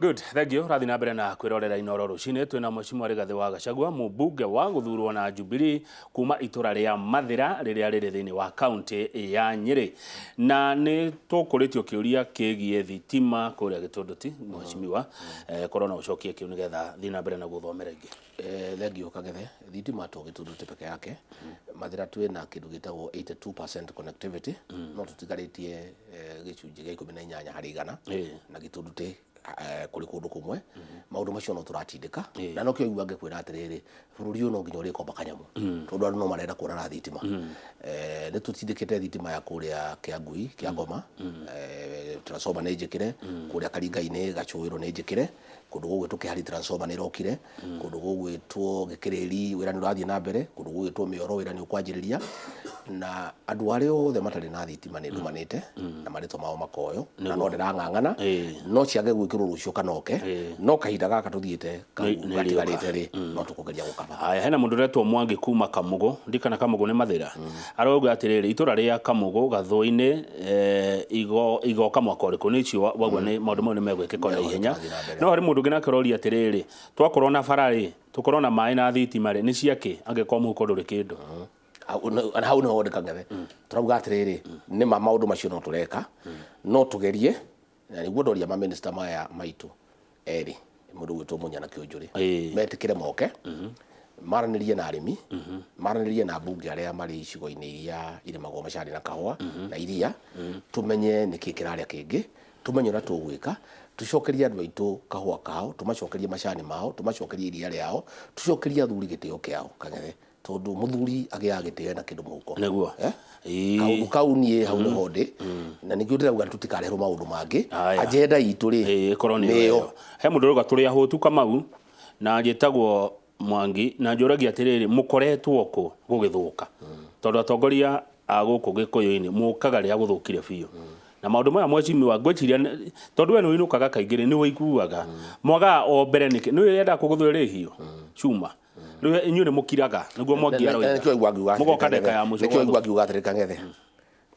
Good, thank you. Rathi na mbere na kwirorera Inoro rucini twina Mheshimiwa Rigathi wa Gachagua, mũmbunge wa gũthurwo na Jubilee kuma itũra rĩa Mathĩra rĩrĩa rĩrĩ thĩinĩ wa kaunti ya Nyĩrĩ. Na nĩ tũkũrĩtio kĩũria kĩgiĩ thitima kũrĩa Gĩtũndũti, Mheshimiwa, korwo no ũcokie kĩu nĩgetha thiĩ na mbere na gũthomera ingĩ. Thank you, Kagethe. Thitima to Gĩtũndũti peke yake. Mathĩra twĩna kĩndũ gĩtagwo 82% connectivity, no tũtigarĩtie gĩcunjĩ gĩa 18 harĩ igana na Gĩtũndũti kũrĩ kũndũ kũmwe. Maũndũ macio no tũratindĩka na nokĩo igua ngĩkwĩra atĩrĩrĩ, bũrũri ũyũ no nginya ũrĩkomba kanyamũ tondũ andũ no marenda kuonana thitima. Nĩ tũtindĩkĩte thitima ya kũrĩa Kĩangui, Kĩangoma, transformer nĩ njĩkĩre, kũrĩa Karinga-inĩ Gacũĩro nĩ njĩkĩre, kũndũ gũgwĩtwo Kĩhari transformer nĩ ĩrokire, kũndũ gũgwĩtwo Gĩkĩrĩri wĩra nĩ ũrathiĩ na mbere, kũndũ gũgwĩtwo Mĩoro wĩra nĩ ũkwanjĩrĩria, na andũ arĩa othe matarĩ na thitima nĩ ndũmanĩte na marĩtwa mao makoyo na no ndĩrang'ang'ana no ciage gwĩkĩrwo rũciũ kana oke, no kahinda gaka tũthiĩte gatigarĩte rĩ, no tũkũgeria gũkaba. Haya, hena mũndũ ũretwo Mwangi kuma Kamũgũ, ndikana Kamũgũ nĩ Mathĩra, arauga atĩrĩrĩ, itũra rĩa Kamũgũ Gathũi-inĩ igoka mwaka ũrĩkũ? Nĩ icio waigua nĩ maũndũ mau nĩ megwĩkĩka o na ihenya. No harĩ mũndũ ũngĩ nake ũroria atĩrĩrĩ, twakorwo na bara rĩ, tũkorwo na maĩ na thitima rĩ, nĩ ciakĩ angĩkorwo mũhuko ndũrĩ kĩndũ? Hau nĩho ndĩkang'ethe. Tũrauga atĩrĩrĩ, nĩ ma maũndũ macio no tũreka, no tũgerie, na nĩguo ndoria mamĩnĩsta maya maitũ erĩ, mũndũ ũgwĩtwo Munya na Kĩũnjũrĩ, metĩkĩre moke, maranĩrie na arĩmi, maranĩrie na mbunge arĩa marĩ icigo-inĩ iria irĩmagwo macani na kahũa na iria, tũmenye nĩkĩ kĩrarĩa kĩngĩ, tũmenye ũrĩa tũgwĩka, tũcokerie andũ aitũ kahũa kao, tũmacokerie macani mao, tũmacokerie iria rĩao, tũcokerie athuri gĩtĩo kĩao, Kang'ethe, tondũ mũthuri agĩaga gĩtĩo ena kĩndũ mũhuko. Nĩguo. Kaũndũ kau niĩ hau nĩho ndĩ, na nĩkĩo ndĩrauga tũtikareherwo maũndũ mangĩ. Agenda itũ rĩ, ĩkorwo nĩ ĩyo. He mũndũ ũrauga tũrĩ ahũtu Kamau, na njĩtagwo Mwangi, na njũragia atĩrĩrĩ, mũkoretwo kũ gũgĩthũka? Tondũ atongoria a gũkũ Gĩkũyũ-inĩ mũkaga rĩrĩa gũthũkire biũ. Na maũndũ maya mheshimiwa, ngwĩciria tondũ we nĩ ũinũkaga kaingĩ rĩ, nĩ ũiguaga. Mwagaga o mbere nĩkĩ? Nĩ ũĩ yendaga kũgũthwo ĩrĩ hiũ? Cuma. Rĩu inyuĩ nĩ mũkiraga, nĩguo Mwangi aroiga. Nĩkĩo igua ngiuga atĩrĩ, Mũgoka ndagĩka ya mũico nĩkĩo igua gwathũka. ngiuga atĩrĩ, Kang'ethe,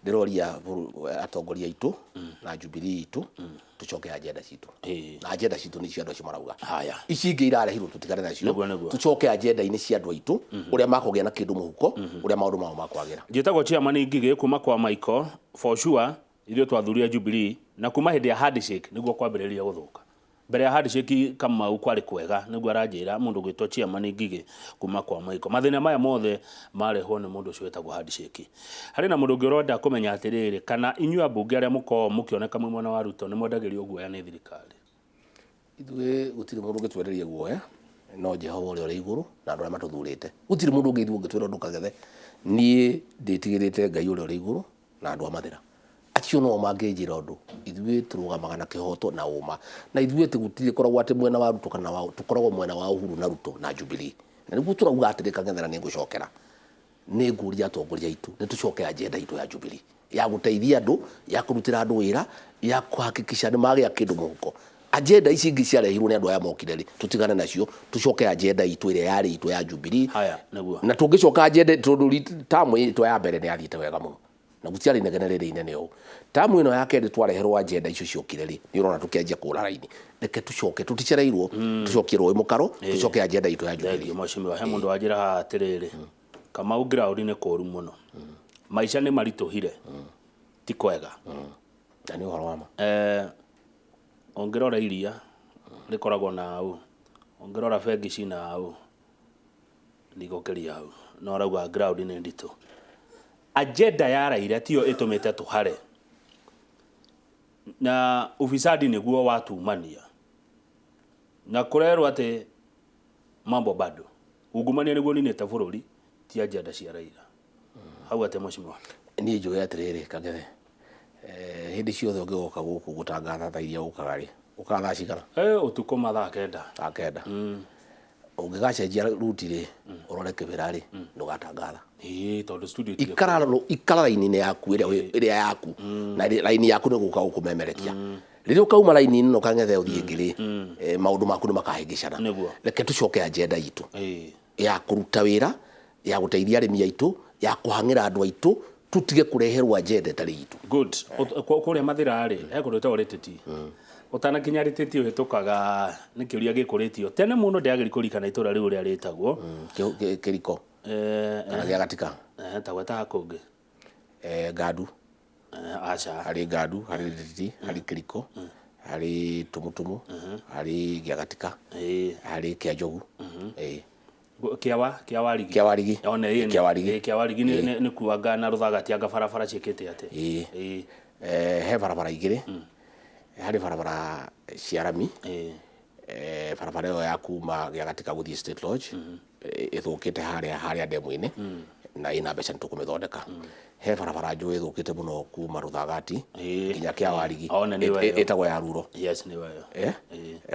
ndĩroria atongoria aitũ na Jubilee itũ tũcoke agenda citũ. Na agenda citũ nĩ cio andũ acio marauga. Haya. Ici ingĩ irarehirwo tũtigane nacio. Nĩguo, nĩguo. Tũcoke agenda-inĩ cia andũ aitũ, ũrĩa makũgĩa na kĩndũ mũhuko, ũrĩa maũndũ mao makwagĩra. Njĩtagwo Chairman Ngigĩ kuma kwa Michael, for sure ithuĩ twathurire Jubilee na kuma hĩndĩ ya handshake nĩguo kwambĩrĩria gũthũka. Mbere ya handshake Kamau kwarĩ kwega, nĩguo aranjĩra mũndũ ũgwĩtwo Chairman Ngigĩ kuma kwa Michael. Mathĩna maya mothe marehwo nĩ mũndũ ũcio wĩtagwo handshake. Harĩ na mũndũ ũngĩ ũrenda kũmenya atĩrĩrĩ, kana inyuĩ ambunge arĩa mũkoragwo mũkĩoneka mwĩ mwena wa Ruto nĩ mwendagĩrio guoya nĩ thirikari? Ithuĩ gũtirĩ mũndũ ũngĩtwenderia guoya no Jehova ũrĩa ũrĩ igũrũ na andũ arĩa matũthurĩte. Gũtirĩ mũndũ ũngĩ ithuĩ ũngĩtwĩra ũndũ Kang'ethe. Niĩ ndĩtigĩrĩte Ngai ũrĩa ũrĩ igũrũ na andũ a Mathĩra. Acio no mangĩnjĩra ũndũ. Ithuĩ tũrũgamaga na kĩhoto na ũma. Na ithuĩ tũtirĩkoragwo atĩ mwena wa Ruto kana wa, tũkoragwo mwena wa Uhuru na Ruto na Jubilee. Na nĩguo tũrauga atĩrĩ Kang'ethe na nĩngũcokera. Nĩ ngũria atongoria aitũ nĩ tũcoke agenda itũ ya Jubilee ya gũteithia andũ, ya kũrutĩra andũ wĩra, ya kũhakikisha nĩ magĩa kĩndũ mũhuko. Agenda ici ingĩ ciarehirwo nĩ andũ aya mokire rĩ, tũtigane nacio, tũcoke agenda itũ ĩrĩa yarĩ itũ ya Jubilee. Haya, nĩguo. Na tũngĩcoka agenda, tondũ term itũ ya mbere nĩ yathiĩte wega mũno na gũtiarĩ inegene rĩrĩ inene ũũ. Term ĩno ya kerĩ twareherwo agenda icio ciokire rĩ, nĩ ũrona tũkĩanjia kũra raini. Reke tũcoke, tũticereirwo, tũcokie rũĩ mũkaro, tũcoke agenda itũ ya Jubilee. Thengiũ mheshimiwa. He mũndũ wanjĩra haha atĩrĩrĩ, Kamau ground nĩ kũru mũno. Maica nĩ maritũhire. Ti kwega. Na nĩ ũhoro wa ma. Ũngĩrora iria rĩkoragwo na au, ũngĩrora bengi cina au, ndigũkĩria hau. No arauga ground nĩ nditũ. Agenda ya Raila tiyo ĩtũmĩte tũhare. Na ufisadi nĩguo watumania. Na kũrerwo atĩ mambo bado. Ungumania nĩguo ũninĩte bũrũri, ti agenda cia Raila. Hau atĩa mheshimiwa? Niĩ njuge atĩrĩrĩ Kang'ethe, hĩndĩ ciothe ũngĩgoka gũkũ gũtangatha thaa iria ũkaga rĩ, ũkaga thaa cigana? Ũtukũ mathaa kenda. Thaa kenda. Ũngĩgacenjia ruti rĩ, ũrore Kĩbĩra rĩ, ndũgatangatha. Ĩĩ, tondũ studio itirĩ Ikara ikara raini-inĩ yaku ĩrĩa yaku, na raini yaku nĩ gũka gũkũmemerekia. Rĩrĩa ũkauma raini ĩno Kang'ethe ũthiĩ ĩngĩ rĩ, maũndũ maku nĩ makahĩngĩcana. Nĩguo. Reke tũcoke agenda itũ ya kũruta wĩra, ya gũteithia arĩmi aitũ, ya kũhang'ĩra andũ aitũ, Tutige kureherwo agenda ĩtarĩ itũ. Good. Kũrĩa Mathĩra rĩ, he kũndũ gwĩtagwo Rĩtĩti. Ũtanakinya Rĩtĩti ũhĩtũkaga, nĩ kĩũria gĩkũrĩtio tene mũno, ndĩragĩria kũririkana itũra rĩu ũrĩa rĩtagwo. Kĩriko kana gĩa gatika? Ta gweta hakũngĩ. Ngandu. Aca. Harĩ Ngandu, harĩ Rĩtĩti, harĩ Kĩriko, harĩ Tumutumu, harĩ gĩa gatika, harĩ kĩa Njogu. Kĩawa, Kĩawarigi. Kĩawarigi. One ĩĩ. Kĩawarigi. Kĩawarigi nĩ kuanga na Rũthagati, anga barabara ciĩkĩte atĩa? Ĩĩ. He barabara igĩrĩ. Harĩ barabara cia rami. Barabara ĩyo ya kuma gĩa gatika gũthiĩ State Lodge ĩthũkĩte harĩa ndemu-inĩ, na ĩna mbeca, nĩ tũkũmĩthondeka. He barabara njũĩ ĩthũkĩte mũno kuma Rũthagati nginya Kĩawarigi. One nĩyo ĩyo. Ĩtagwo ya Ruro. Yes, nĩyo ĩyo.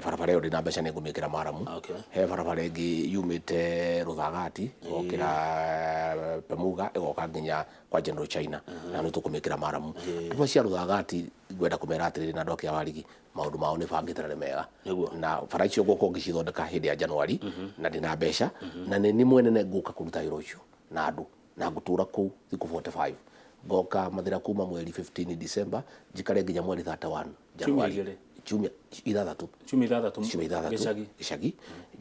Barabara ĩyo ndĩna mbeca, nĩ ngũmĩkĩra maramu. He barabara ĩngĩ yumĩte Rũthagati ĩgokĩra Pemuga, ĩgoka nginya kwa General China, na nĩ tũkũmĩkĩra maramu. Andũ cia Rũthagati ngwenda kũmera atĩrĩrĩ, na andũ a Kĩawarigi, maũndũ mao nĩ bangĩte na nĩ mega. Na bara icio ngũkorwo ngĩcithondeka hĩndĩ ya January, na ndĩna mbeca, na nĩ niĩ mwene ngũka kũruta wĩra ũcio na andũ, na ngũtũra kũu thikũ 45. Ngoka Mathĩra kuma mweri 15 December, njikare nginya mweri 31 January. Igĩrĩ. Ciumia ithathatũ. Ciumia ithathatũ. Ciumia ithathatũ. Gĩcagi. Gĩcagi,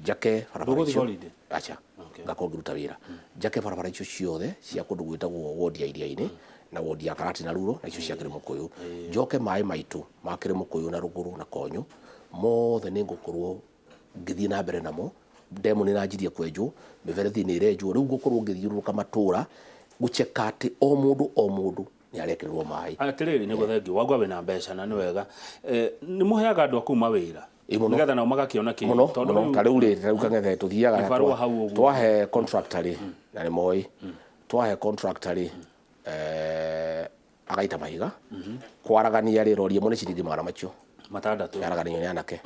njake barabara Ndũgũthiĩ icio. Holiday? Aca. Ngakorwo ngĩruta wĩra, njake barabara icio ciothe cia kũndũ gwĩtagwo wodi ya Iria-inĩ na wodi ya Karati na Ruro, na icio cia Kĩrĩmũkũyũ. Njoke maĩ maitũ ma Kĩrĩmũkũyũ na Rũgũrũ na Konyũ mothe nĩ ngũkorwo ngĩthiĩ na mbere namo. Ndemu nĩ ĩranjirie kwenjwo, mĩberethi nĩ ĩrenjwo. Rĩu ngũkorwo ngĩthiũrũrũka matũra gũcheka atĩ o mũndũ o mũndũ nĩ arekĩrĩrwo maĩ. Atĩrĩrĩ, nĩguo thengiũ wagwa wĩna mbeca na nĩ wega. Nĩ mũheaga andũ a kũu mawĩra? Ĩ, mũno. Nĩgetha nao magakĩona kĩndũ. Mũno. Tondũ Mũno. Rĩu Ta rĩu rĩ, ta rĩu Kang'ethe tũthiaga Ibarũa hau ũguo. Twahe contractor rĩ, na nĩ moĩ, twahe contractor rĩ, agaita mahiga kwaragania rĩ, rori ĩmwe nĩ ciringi magana macio 600. Yaraganio nĩ anake.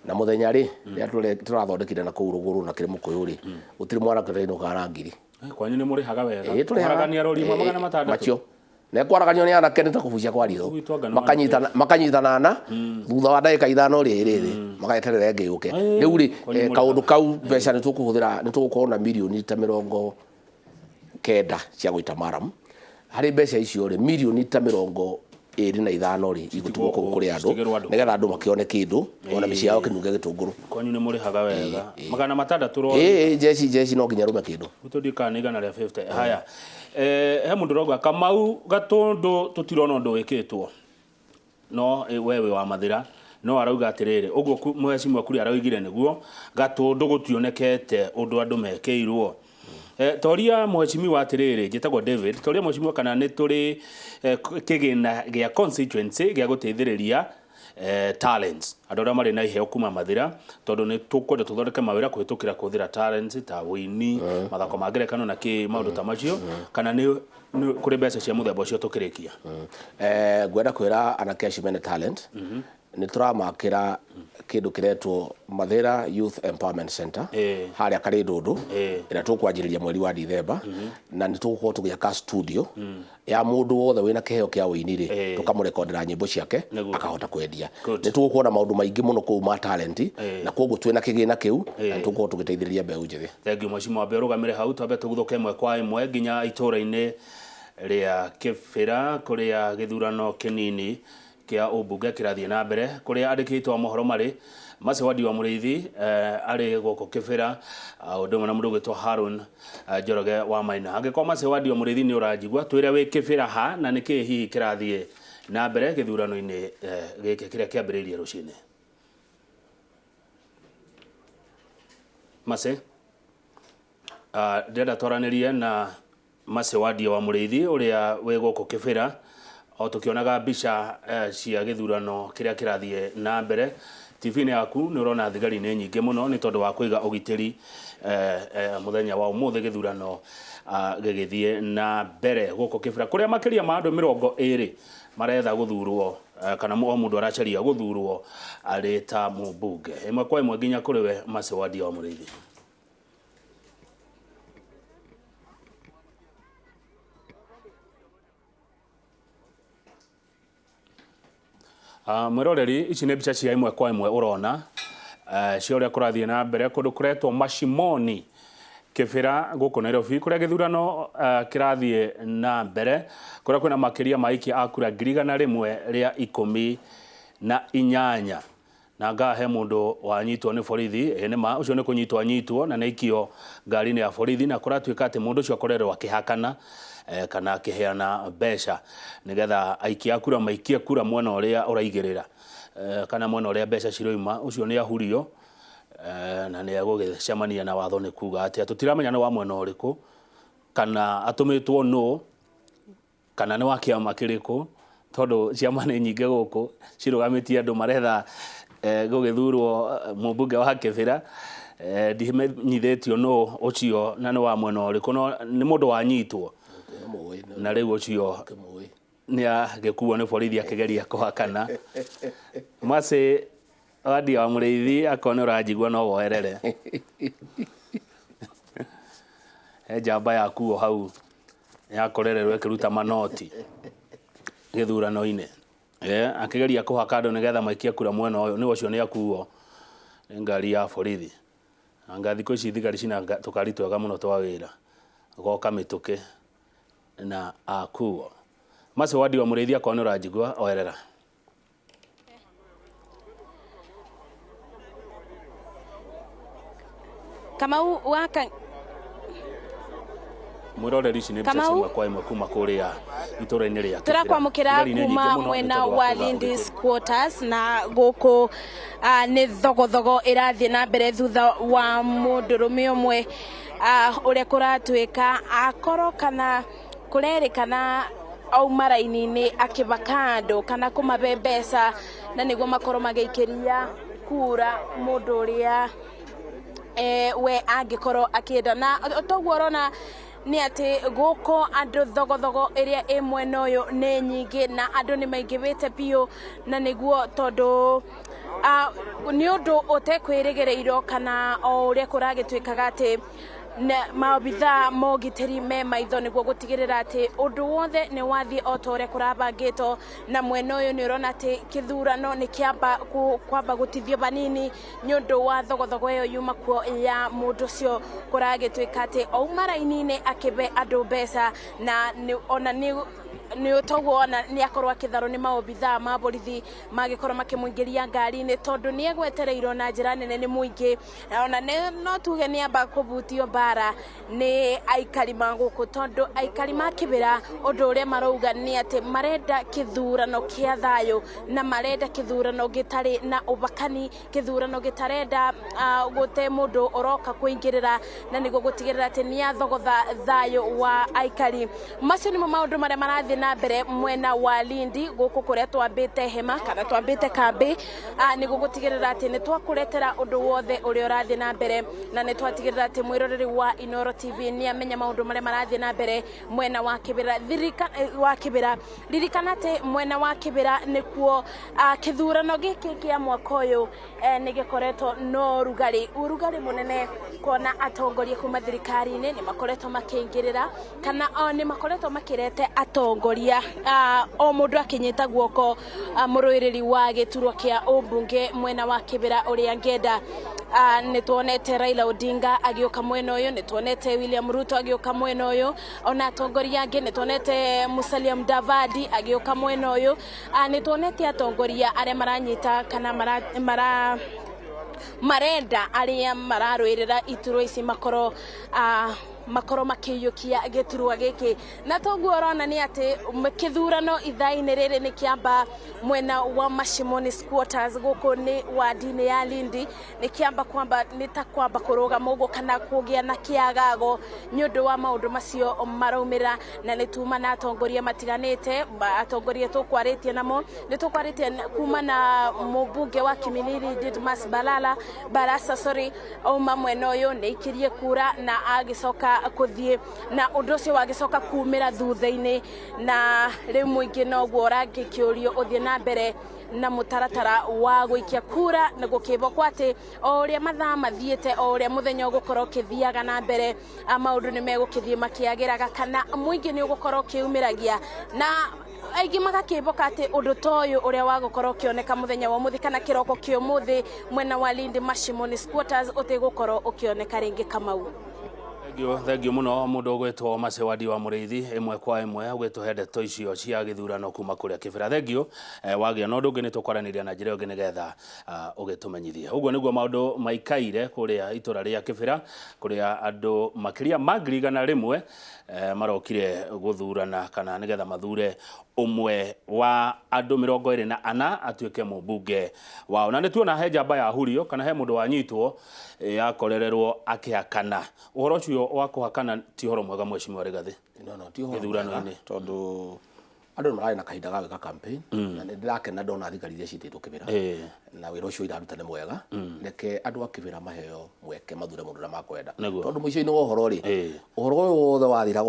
Na mũthenya rĩ, rĩrĩa tũrathondekire na kũu Rũgũrũ na Kĩrĩmũkũyũ rĩ, gũtirĩ mwanake ũtainũkaga na ngiri. Kwanyu nĩ mũrĩhaga wega. Ĩĩ, tũrĩhaga. Kwaragania rori ĩmwe magana 600. Macio na kwaraganio nĩ anake nĩ ta kũbucia kwa ritho. Gwitũ anga nĩ Makanyitana na thutha wa ndagĩka 5 rĩ rĩrĩ magaeterera ĩngĩ yũke. Rĩu rĩ, Kwanyu mũrĩhaga. Kaũndũ kau mbeca nĩ tũkũhũthĩra, nĩ tũgũkorwo na mirioni ta 90 cia gũita maramu. Harĩ mbeca icio rĩ, mirioni ta 25 rĩ, igũtigwo kũu kũrĩ andũ, Citigĩrwo andũ. Nĩgetha andũ makĩone kĩndũ ona mĩciĩ yao kĩnunge gĩtũngũrũ. Kwanyu nĩ mũrĩhaga wega, 600 rori. Ĩĩ, njeci njeci no nginya rũme kĩndũ. Gwitũ ndikaga nĩ 150. Haya, he mũndũ ũrauga Kamau Gatũndũ tũtirona ũndũ wĩkĩtwo, no we wĩ wa Mathĩra, no arauga atĩrĩrĩ, ũguo mheshimiwa Kuria araugire nĩguo Gatũndũ gũtionekete ũndũ andũ mekĩirwo. Toria mheshimiwa atĩrĩrĩ, njĩtagwo David, toria mheshimiwa kana nĩ tũrĩ kĩgĩna gĩa constituency gĩa gũteithĩrĩria talents, andũ arĩa marĩ na iheo kuma Mathĩra, tondũ nĩ tũkwenda tũthondeke mawĩra kũhĩtũkĩra kũhũthĩra talents ta wĩini, mathako ma ngerekano na kĩ maũndũ ta macio, kana nĩ kũrĩ mbeca cia mũthemba ũcio tũkĩrĩkia? Ngwenda kwĩra anake acio mena talent, nĩ tũramakĩra kĩndũ kĩretwo Mathĩra Youth Empowerment Center harĩa Karĩndũndũ, ĩrĩa tũkwanjĩrĩria mweri wa Dithemba, na nĩ tũgũkorwo tũgĩaka studio ya mũndũ wothe wĩna kĩheo kĩa ũini rĩ, tũkamũrekondera nyĩmbo ciake, akahota kwendia. Nĩ tũgũkorwo na maũndũ maingĩ mũno kũu ma talent, na koguo twĩna kĩgĩna kĩu na nĩ tũgũkorwo tũgĩteithĩrĩria mbeũ njĩthĩ. Thengiũ mheshimiwa, ambe ũrũgamĩre hau, twambe tũguthũke ĩmwe kwa ĩmwe nginya itũũra-inĩ rĩa Kĩbĩra, kũrĩa gĩthurano kĩnini kĩa ũmbunge kĩrathiĩ na mbere, kũrĩa andĩkĩtwo a mohoro marĩ Mace Wadi wa Mũrĩithi, arĩ gũkũ Kĩbĩra, ũndũ ũmwe na mũndũ ũgwĩtwo Harun Njoroge wa Maina. Angĩkorwo Mace Wadi wa Mũrĩithi nĩ ũranjigua, twĩre wĩ Kĩbĩra ha na nĩkĩĩ hihi kĩrathiĩ na mbere gĩthurano-inĩ gĩkĩ kĩrĩa kĩambĩrĩirie rũcinĩ. Mace, ndĩrenda twaranĩrie na Mace Wadi wa Mũrĩithi ũrĩa wĩ gũkũ Kĩbĩra, o tũkĩonaga mbica cia gĩthurano kĩrĩa kĩrathiĩ na mbere. TV-inĩ yaku nĩ ũrona thigari nĩ nyingĩ mũno nĩ tondũ wa kũiga ũgitĩri mũthenya wa ũmũthĩ gĩthurano gĩgĩthiĩ na mbere gũkũ Kĩbĩra, kũrĩa makĩria ma andũ 20 maretha gũthurwo, kana o mũndũ aracaria gũthurwo arĩ ta mũmbunge. Ĩmwe kwa ĩmwe nginya kũrĩ we Mace Wadi wa Mũrĩithi. Mwĩroreri, ici nĩ mbica cia ĩmwe kwa ĩmwe ũrona cia ũrĩa kũrathiĩ na mbere kũndũ kũretwo Mashimoni. Kibira gũkũ Nairobi kũrĩa gĩthurano kĩrathiĩ na mbere kũrĩa kwĩna makĩria ma aikia a kura 118,000 na ngahe mũndũ wanyitwo nĩ borithi. Ĩ nĩ ma ũcio nĩ kũnyitwo anyitwo na nĩ aikio ngari-inĩ ya borithi, na kũratuĩka atĩ mũndũ ũcio akorerwo akĩhakana kana akĩheana mbeca nĩgetha aikia a kura maikie kura mwena ũrĩa ũraigĩrĩra kana mwena ũrĩa mbeca ciroima. Ũcio nĩ ahurio na nĩ egũgĩcemania na watho nĩ kuga atĩa. Tũtiramenya nĩ wa mwena ũrĩkũ kana atũmĩtwo nũ kana nĩ wa kĩama kĩrĩkũ, tondũ ciama nĩ nyingĩ gũkũ cirũgamĩtie andũ maretha gũgĩthurwo mũmbunge wa Kibira. Ndimenyithĩtio nũ ũcio na nĩ wa mwena ũrĩkũ, no nĩ mũndũ wanyitwo na rĩu ũcio nĩ agĩkuo nĩ borithi akĩgeria kũhakana. Mercy Wandia wa Mũrĩithi, akorwo nĩ ũranjigua no woerere. He njamba yakuo hau yakorererwo ĩkĩruta manoti gĩthurano-inĩ, akĩgeria kũhaka andũ nĩgetha maikie kura mwena ũyũ, nĩ ũcio nĩ akuo nĩ ngari ya borithi. Anga thikũ ici thigari cina tũkari twega mũno twa wĩra, goka mĩtũkĩ na akuo. Mercy Wandia wa Mũrĩithi, akorwo nĩ ũranjigua oerera. Kamau waka Mwĩroreri, ici nĩ mbica Kamau? cia kwa ĩmwe kuma kũrĩa itũũra-inĩ rĩa Kibera. Tũrakwamũkĩra Thigari nĩ nyingĩ kuma mũno nĩ mwena tondũ wa wa kwaga Lindi ũgitĩri. Squatters, na gũkũ nĩ thogothogo ĩrathiĩ na mbere thutha wa mũndũrũme ũmwe ũrĩa kũratuĩka akorwo kana kũrerĩkana auma raini-inĩ akĩbaka andũ kana kũmabe mbeca na nĩguo makorwo magĩikĩria kura mũndũ ũrĩa we angĩkorwo akĩenda. Na toguo ũrona nĩ atĩ gũkũ andũ thogothogo ĩrĩa ĩ mwena ũyũ nĩ nyingĩ na andũ nĩ maingĩhĩte biũ, na nĩguo tondũ nĩ ũndũ ũtekwĩrĩgĩrĩirwo kana o ũrĩa kũragĩtuĩkaga atĩ maobithaa ma ũgitĩri me maitho nĩguo gũtigĩrĩra atĩ ũndũ wothe nĩ wathiĩ o ta ũrĩa kũrabangĩtwo. Na mwena ũyũ nĩ ũrona atĩ kĩthurano nĩ kĩamba kwamba gũtithio vanini nĩ ũndũ wa thogothogo ĩyo yuma kuo ya mũndũ ũcio kũragĩtuĩka atĩ auma raini-inĩ akĩbe andũ mbeca, na ona nĩ nĩ toguo ona nĩ akorwo akĩtharwo nĩ maobithaa ma borithi magĩkorwo makĩmũingĩria ngari-inĩ tondũ nĩ egwetereirwo na njĩra nene nĩ mũingĩ. Na ona no tuge nĩ amba kũbutio mbara nĩ aikari ma gũkũ, tondũ aikari ma Kibera ũndũ ũrĩa marauga nĩ atĩ marenda kĩthurano kĩa thayũ na marenda kĩthurano gĩtarĩ na ũbakani, kĩthurano gĩtarenda gũte mũndũ ũroka kũingĩrĩra, na nĩguo gũtigĩrĩra atĩ nĩ athogotha thayũ wa aikari. Macio nĩmo maũndũ marĩa marathiĩ na mbere mwena wa Lindi gũkũ kũrĩa twambĩte hema kana twambĩte kambĩ nĩguo gũtigĩrĩra atĩ nĩ twakũretera ũndũ wothe ũrĩa ũrathiĩ na mbere, na nĩ twatigĩrĩra atĩ mwĩroreri wa Inooro TV nĩ amenya maũndũ marĩa marathiĩ na mbere mwena wa Kibera. Wa Kibera, ririkana atĩ mwena wa Kibera nĩkuo kĩthurano gĩkĩ kĩa mwaka ũyũ nĩ gĩkoretwo no ũrugarĩ, ũrugarĩ mũnene, kuona atongoria kuma thirikari-inĩ nĩ makoretwo makĩingĩrĩra kana nĩ makoretwo makĩrete atongoria o mũndũ akĩnyita guoko mũrũĩrĩri wa gĩturwa kĩa ũmbunge mwena wa Kibera ũrĩa angĩenda. Nĩ tuonete Raila Odinga agĩũka mwena ũyũ, nĩ tuonete William Ruto agĩũka mwena ũyũ, ona atongoria angĩ nĩ tuonete Musalia Mudavadi agĩũka mwena ũyũ. Nĩ tuonete atongoria arĩa maranyita kana mara marenda arĩa mararũĩrĩra iturwa ici makorwo makĩiyũkia gĩturwa gĩkĩ. Na toguo ũrona nĩ atĩ kĩthurano ithaa-inĩ rĩrĩ nĩ kĩamba mwena wa Mashimoni Squatters gũkũ nĩ wadi-inĩ ya Lindi, nĩ kĩamba kwamba nĩ ta kwamba kũrũgama ũguo kana kũgĩa na kĩagago nĩ ũndũ wa maũndũ macio maraumĩra. Na nĩ tuma na atongoria matiganĩte, atongoria tũkwarĩtie namo, nĩ tũkwarĩtie kuma na mũmbunge wa Kimilili Didmas Balala Barasa, sorry, auma mwena ũyũ nĩ aikirie kura na agĩcoka kũthiĩ, na ũndũ ũcio wagĩcoka kumĩra thutha-inĩ, na rĩu mũingĩ noguo ũrangĩkĩũrio ũthiĩ na mbere na mũtaratara wa gũikia kura, na gũkĩbokwo atĩ o ũrĩa mathaa mathiĩte, o ũrĩa mũthenya ũgũkorwo ũkĩthiaga na mbere, maũndũ nĩ megũkĩthiĩ makĩagĩraga kana mũingĩ nĩ ũgũkorwo ũkĩumĩragia, na aingĩ magakĩboka atĩ ũndũ ta ũyũ ũrĩa wa gũkorwo ũkĩoneka mũthenya wa ũmũthĩ kana kĩroko kĩa ũmũthĩ mwena wa Lindi Mashimoni Squatters ũtĩgũkorwo ũkĩoneka rĩngĩ. Kamau. Thengiũ, thengiũ mũno mũndũ ũgwĩtwo Macewadi wa Mũrĩithi ĩmwe kwa ĩmwe ũgĩtũhe ndeto icio cia gĩthurano kuma kũrĩa Kĩbĩra. Thengiũ wagĩa na ũndũ ũngĩ nĩ tũkwaranĩria na njĩra ĩngĩ nĩgetha ũgĩtũmenyithie. Ũguo nĩguo maũndũ maikaire kũrĩa itũra rĩa Kĩbĩra kũrĩa andũ makĩria ma 100,000 marokire gũthurana kana nĩgetha mathure ũmwe wa andũ 24 atuĩke mũmbunge wao. Na nĩ tuona he njamba ya hurio kana he mũndũ wanyitwo yakorererwo akĩhakana. Ũhoro ũcio wa kũhakana ti ũhoro mwega mheshimiwa Rigathi. No ti ũhoro mwega tondũ andũ nĩ mararĩ na kahinda ga gwĩka campaign na nĩ ndĩrakena ndona thigari iria ciĩtĩtwo Kĩbĩra na wĩra ũcio iraruta nĩ mwega. Reke andũ a Kĩbĩra maheo mweke mathure mũndũ ũrĩa makwenda tondũ mũico-inĩ wa ũhoro rĩ, ũhoro ũyũ wothe wathira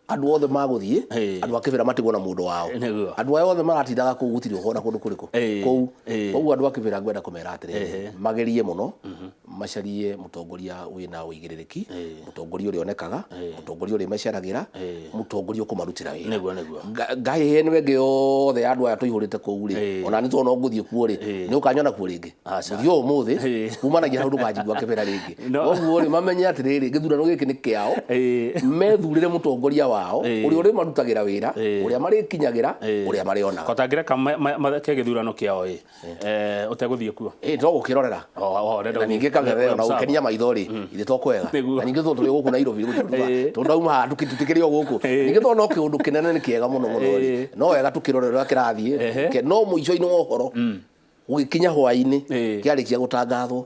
andũ othe magũthiĩ andũ a Kĩbĩra matigwo na mũndũ wao. Andũ aya othe maratindaga kũu gũtirĩ ũhoro na kũndũ kũrĩkũ kũu. Koguo andũ a Kĩbĩra ngwenda kũmera atĩrĩrĩ, magerie mũno macarie mũtongoria wĩna ũigĩrĩrĩki, mũtongoria ũrĩa onekaga, mũtongoria ũrĩa maceragĩra, mũtongoria ũkũmarutĩra wĩra. Nĩguo nĩguo. Ngaĩ ĩno ĩngĩ yothe ya andũ aya tũihũrĩte kũu rĩ, ona nĩ tondũ no ngũthiĩ kuo rĩ, nĩ ũkanyona kuo rĩngĩ. Gũthiĩ ũmũthĩ kumanagia hau ndũkanjigua Kĩbĩra rĩngĩ. Koguo rĩ, mamenye atĩrĩrĩ, gĩthurano gĩkĩ nĩ kĩao, methurĩre mũtongoria wao ũrĩa ũrĩmarutagĩra wĩra, ũrĩa marĩkinyagĩra, ũrĩa marĩonaga. Kotangĩreka ke gĩthurano kĩao ĩ ũtegũthiĩ kuo. No gũkĩrorera. Na ningĩ Kang'ethe ona gũkenia maitho rĩ, ithe to kwega. Na ningĩ tondũ tũrĩ gũkũ Nairobi tondũ ndauma haha tũtikĩrĩ o gũkũ. Ningĩ tondũ no kĩũndũ kĩnene nĩ kĩega mũno mũno rĩ, no wega tũkĩrore ũrĩa kĩrathiĩ. No mũico-inĩ wa ũhoro gũgĩkinya hwaĩ-inĩ kĩarĩkia gũtangathwo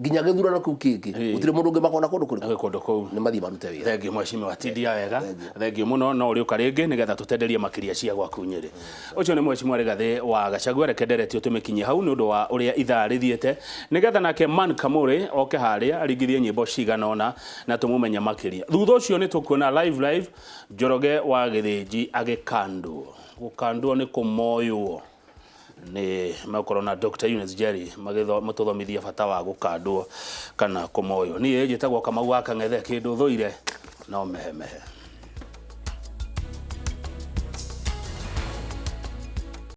nginya gĩthurano kĩu kĩngĩ gũtirĩ mũndũ ũngĩ makona kũndũ kũrĩkũ kũndũ kũu nĩ mathiĩ marute wĩra. Thengiũ mheshimiwa, tindia wega, thengiũ mũno, no ũrĩũka rĩngĩ nĩgetha tũtenderie makĩria cia gwaku Nyĩrĩ. Ũcio nĩ mheshimiwa Rigathĩ wa Gachagua. Reke nderetio tũmĩkinyie hau nĩ ũndũ wa ũrĩa ithaa rĩthiĩte nĩgetha nake Man Kamuri oke harĩa aringithie nyĩmbo cigana ũna na tũmũmenye makĩria. Thutha ũcio nĩ tũkuona live Njoroge wa Gĩthĩnji agĩkandwo. Gũkandwo nĩ kũmoywo nĩ megũkorwo na Dr. Eunice Jerry magĩtũthomithia bata wa gũkandwo kana kũmoywo. Niĩ njĩtagwo Kamau wa Kang'ethe, kĩndũ thũire no mehemehe.